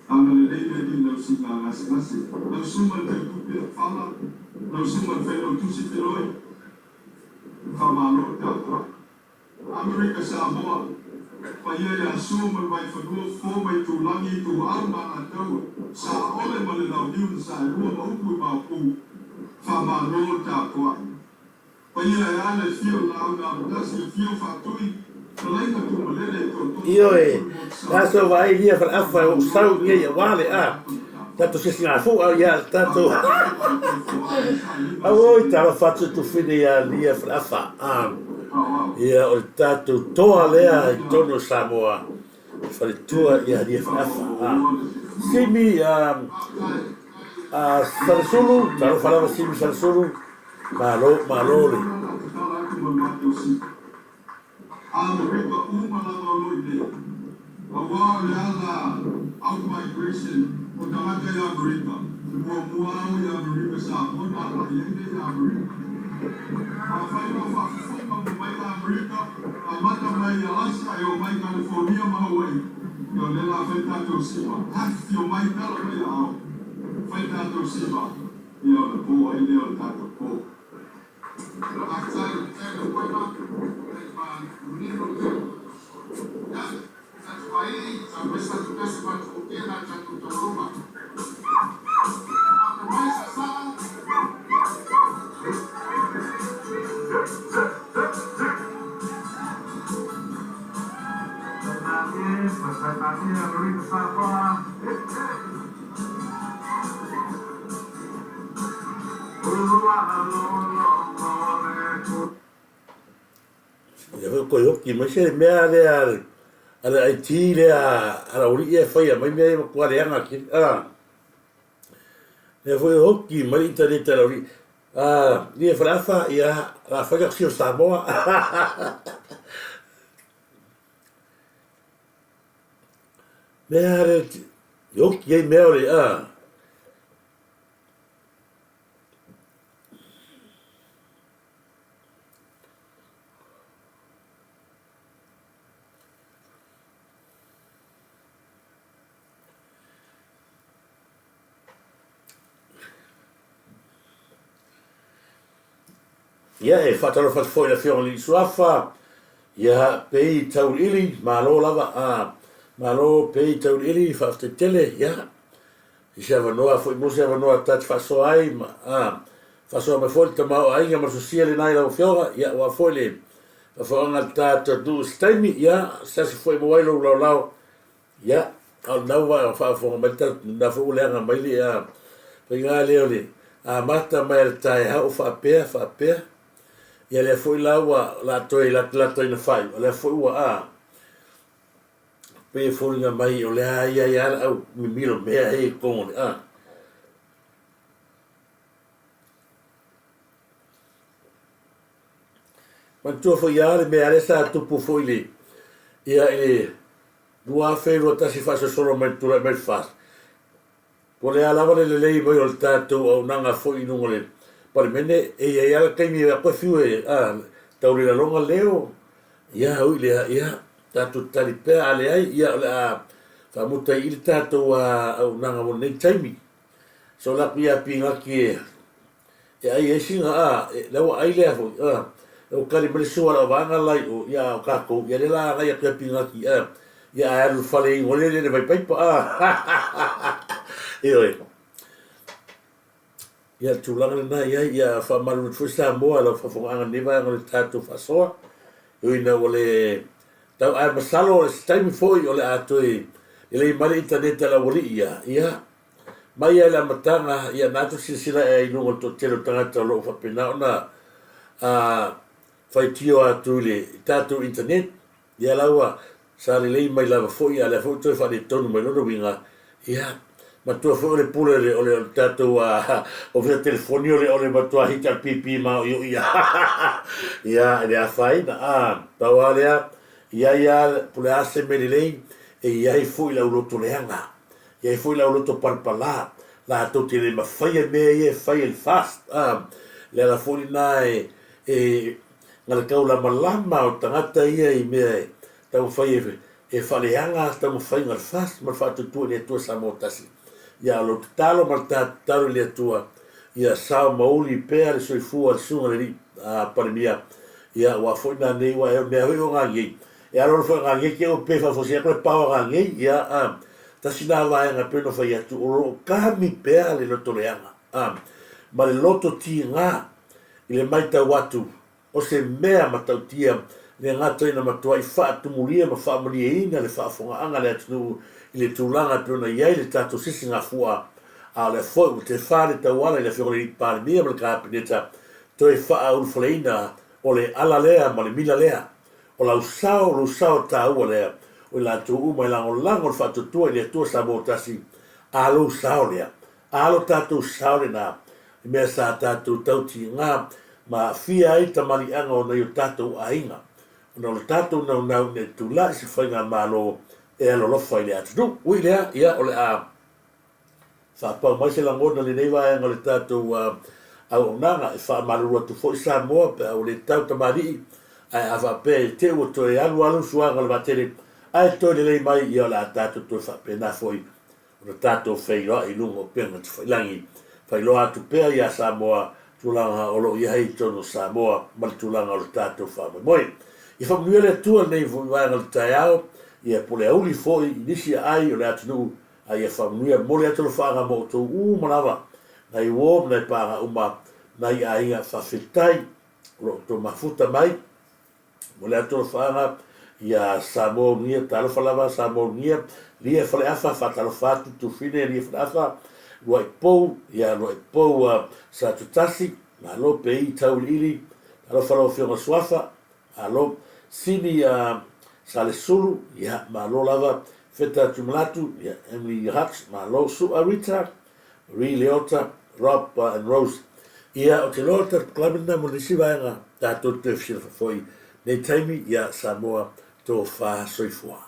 Agalelei le Alii i lau siigagasegase, lau suma le tautupe, fala, lau suma le failautusi Feloi, faamalo le tapuai. Amerika Samoa, paia ia Sua ma le Vaifanua, Fofo ma Itulagi, Ituau ma Alataua, Saole ma le Launiu na Saelua ma upu i Maopu, faamalo le tapuai. Paia e a le afio o Laau na Amotasi, afio Faatui, Talaina Tumalele i Tootoo Ioe, Faatupu le Motu le aso Samoa, vaai lia faleafa e ou Malo sau le nei aua le tapuai a tatou sesigafo'u a ia le tatou Faafetai le tatou foai i sailiga o Auoi seleni. talofa atu tufine ia lia faleafa a Aoao. ia o le tatou toa lea i Faatinoina totonu o Samoa e le faletua ia lia Tupu faleafa a Faaoaoa le Tefua. Simi a a Salesulu talofa lava Simi Salesulu malo O le malo le mea lena na tatala atu ma le matou sika. Amerika uma lava o lo o i inei. Aua o le ala out-migration o tagata i Amerika, e muamua au i Amerika Samoa na agai ai lea i Amerika. Afai na o faafofoga uma mai Amerika, amata mai i Alaska e oo mai i California ma Hawaii, ia o lea la fai tatou sima, afifio mai tala mai aao, fai tatou sima, ia ona po ai lea o le tatou po. Ia foi koe hoki mai se mea lea a le a le IT lea a Laulii e faia mai mea ia matua leaga tele a. Lea foi hoki mai le internet a Laulii a ia Faleafa ia la fai atu sio Samoa. Mea le hoki ai mea o le a. Ia, e faatalofa atu foi i le Afioga i le Suafa, ia, Pei Tauiliili, malo lava, a, malo Pei Tauiliili, faafetai tele, ia, i se avanoa foi mo se avanoa ta te faasoa ai ma, a, faasoa mai foi le tamaoaiga ma le sosia lena i lau Afioga, ia, aua foi le faafofoga a le tatou atunuu i se taimi, ia, se aso foi e maua ai lou laolao, Ia, a o lena ua faafofoga mai le tatou, lena foi ua leaga mai le a, faiga lea o le amata mai a le taeao o faapea, faapea. Ia lea foi la ua la toe latalata ina faaiu, o lea foi ua a, pei e foliga mai o lea i ai lava le au mimilo mea e i totonu o le a. Manatua foi lava le mea lea sa tupu foi i le, ia i le 2021 faasolosolo mai tulai mai le FAST. Po o le a lava le lelei mai o le tatou auaunaga foi i luga o le Palemene, e i ai lava le taimi e toe fiu e tau le laloga leo, ia ui lea, ia tatou tali pea, a leai, ia o le a faamuta i i le tatou auaunaga mo lenei taimi. So o le atu ia Pinati e E ai ai sina a, e, lea ua ai lea foi, a, ua tali mai le sua a le auvaega la i o, ia a o tatou, ia lea la agai atu ia Pinati, a, ia ae alu i le fale inu ai le le vaipaipa, a, ioe. Ia le tulaga lena i ai, ia faamalulu atu foi Samoa i lau faafofogaaga i lenei vaega o le tatou faasoa. E ui ina ua le tau, ae masalo o se taimi foi o le a toe lelei mai le internet a le aualii ia, ia, mai lava i le amataga, ia na atu silasila ea i luga o le toatele o tagata o lo o faapena ona a faitio atu i le tatou internet, ia la ua sa lelei mai lava foi, a o lea foi ua toe faaletonu mai. Lona uiga, ia, matua foi o le pule o le, o le, o le tatou ofisa telefoni o le, o le matua hita le pipi maoioi ia, e le afaina. A, pau lava lea, i ai lava, po o le a se mea lelei, e i ai foi le auloto leaga, e i ai foi le auloto palapala, latou te le mafaia mea ia e fai e le fast. A, le ala foi lena e, e na le taulamalama o tagata ia i mea e taumafai e, e faaleaga taumafaiga a le FAST ma le faatuatua i le Atua Samoa Tasi. Ia, o lou tatalo ma le ta tatalo i le Atua, ia sao ma uli pea le soifua o le Susuga i le Alii Palemia, ia, aua foi nanei, ua e mea foi o gagei, e aloalo foi gagei te ua pe faafosi atu le pao a gagei, ia, a, tasi na vaega e pei ona fai atu, o lo o kami pea le loto leaga, a, ma le loto tiga i le matau atu o se mea matautia le gata ina matuai faatumulia ma faamalieina le faafogaaga a le atunuu i le tulaga e pei ona i ai le tatou sisigafua, a o lea foi ua tefa le tauala i le Afioga i le Palemia ma le Kapeneta toe faaulufaleina o le ala lea ma le mila lea. O lau sao, lou sao taua lea, o i latou uma e lagolago le faatuatua i le Atua Samoa Tasi, a lou sao lea, A lo tatou sao lena i mea sa tatou tautiga ma aafia ai tamaliiaga o nai o tatou aiga, ona o le tatou naunau ina ia tulai se faigamalo e alolofa i le atunuu. Ui i lea, ia, o le a faapau mai se lagona i lenei vaega o le tatou auaunaga e faamalulu atu foi Samoa pe a ua le tau tamalii, ae a faapea i te i ua toe alu lava usuaga o le vaatele ae toe lelei mai, ia o le a tatou toe faapena foi ona tatou feiloai i luga o upega tafailagi. Failoa atu pea iā Samoa tulaga o lo o i ai i totonu o Samoa ma le tulaga o le tatou faamoemoe. Ia faamanuia le Atua i lenei foi vaega o le taeao, ia puleauli foi i nisi aai o le atunuu, a ia faamanuia. Momoli atu alofaaga mo outou uma lava, nai uo ma nai paaga uma, nai aiga faafetai o lo o outou mafuta mai. Mo le atu alofaaga ia Samoa Unuia, talofa lava Samoa Unuia, Lia Faleafa, faatalofa atu Tufine Lia Faleafa, Luai Pou, ia Luai Pou a Satutasi, malo pe i tauiliili, talofa lau Afioga Suafa, malo, Sini a Salesulu, ia malo lava, Feta Tumalatu, ia Emily Hutch, malo, Sua Rita, Marie Leota, Rob and Rose. Ia, ou te iloa o le tatou climate lena mo nisi vaega tatou te toe fesilafai foi nei taimi, ia Samoa tofa soifua.